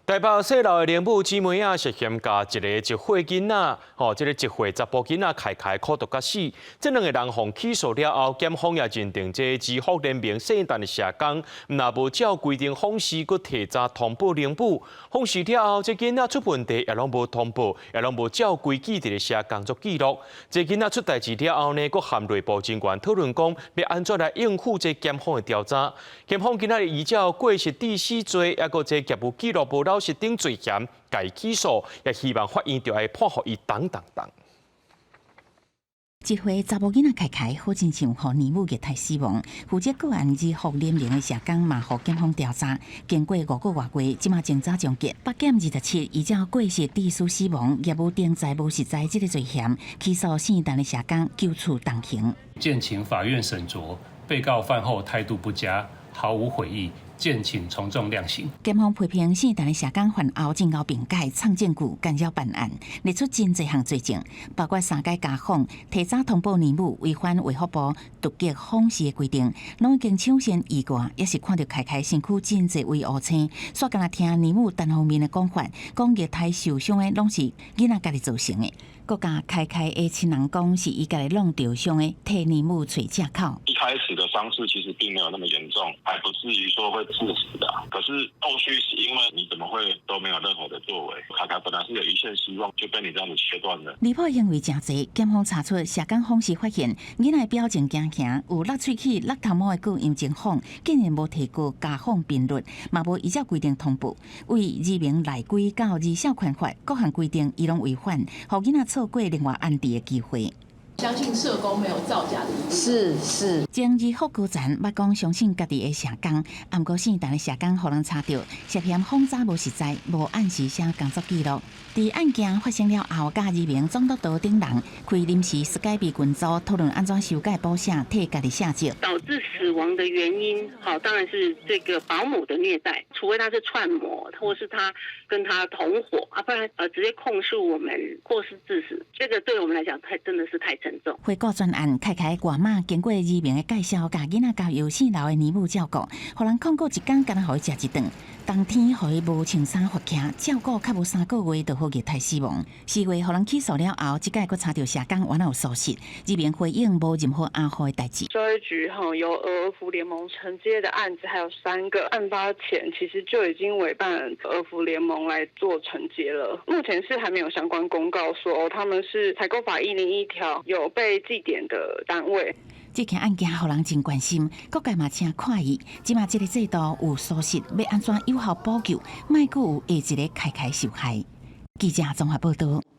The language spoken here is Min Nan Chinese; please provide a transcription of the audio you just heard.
台北西樓的靈母姊妹仔涉嫌共一个一歲囡仔，吼，這个一歲查埔囡仔凱凱苦毒甲死，這兩个人予起訴了後，檢方也認定這兒福聯盟聖誕的社工，毋但無照規定訪視，閣提早通報靈母，訪視了後，這囡仔出問題也攏無通報，也攏無照規矩佇咧寫工作記錄。這囡仔出代誌了後呢，閣和內部人員討論講，欲按怎來應付這檢方的調查。檢方今仔日依照過失致死罪，抑閣這業務記錄無老實等罪嫌，共伊起訴，也希望法院著愛判予伊重重重。一歲查某囡仔凱凱好親像予乳母虐待死亡，負責個案兒福聯盟的社工嘛，予檢方調查，經過5個外月，這馬偵查終結。北檢27依照過失致使死亡、業務定在無實在這个罪嫌，起訴聖誕的社工，求處重刑。建請法院審酌，被告犯後態度不佳，毫無悔意。建請從重量刑。檢方批評聖誕的社工犯後真𠢕辯解、藏證據、干擾辦案，列出真濟項罪證，包括三擺家訪、提早通報乳母、違反衛福部突擊訪視的規定，攏已經搶先預告，也是看著凱凱身軀真濟位烏青，煞干焦聽乳母單方面的講法，講虐待受傷的攏是囡仔家己造成的。閣共凱凱的親人講，是伊家己弄著傷的，替乳母揣藉口。一開始的傷勢其實並沒有那麼嚴重，還不至於說會致死的。可是後續是因為你怎麼會都沒有任何的作為？凱凱本來是有一線希望，就被你這樣子切斷了。離譜行為誠濟，檢方查出社工訪視發現，囡仔表情驚嚇，有落喙齒、落頭毛的個樣情況，竟然無提高家訪頻率，嘛無依照規定通報，對兒民內規到兒少權法各項規定，伊攏違反，予囡仔錯過另外安置的機會。相信社工沒有造假的疑慮。是是。前兒福高層捌講相信家己的社工，毋過聖誕的社工予人查著，涉嫌訪查無實在，無按時寫工作記錄。佇案件發生了後，佮兒民總督導等人開臨時 Skype 群組討論按怎修改補寫，替家己卸責。導致死亡的原因，好，當然是這個保姆的虐待，除非他是串謀，或是他跟他同夥啊，不然直接控訴我們過失致死，這個對我們來講太真的是太沉重。回顧全案，凱凱外媽經過兒民的介紹，共囡仔交由姓劉的乳母照顧，予人控告一工干焦予伊食一頓，當天予伊無穿衫罰徛，照顧較無3個月就予虐待死亡。4月予人起訴了後，這擺閣查著社工原來有疏失，這邊回應無任何阿好的代誌。教育局哈由兒福聯盟承接的案子還有三個，案發前其實就已經委辦兒福聯盟來做承接了。目前是還沒有相關公告說他們是採購法101條有被記點的單位。這件案件予人真關心，各界嘛請看伊，這馬這个制度有疏失，欲按怎有效補救，莫閣有下一个凱凱受害。記者綜合報道。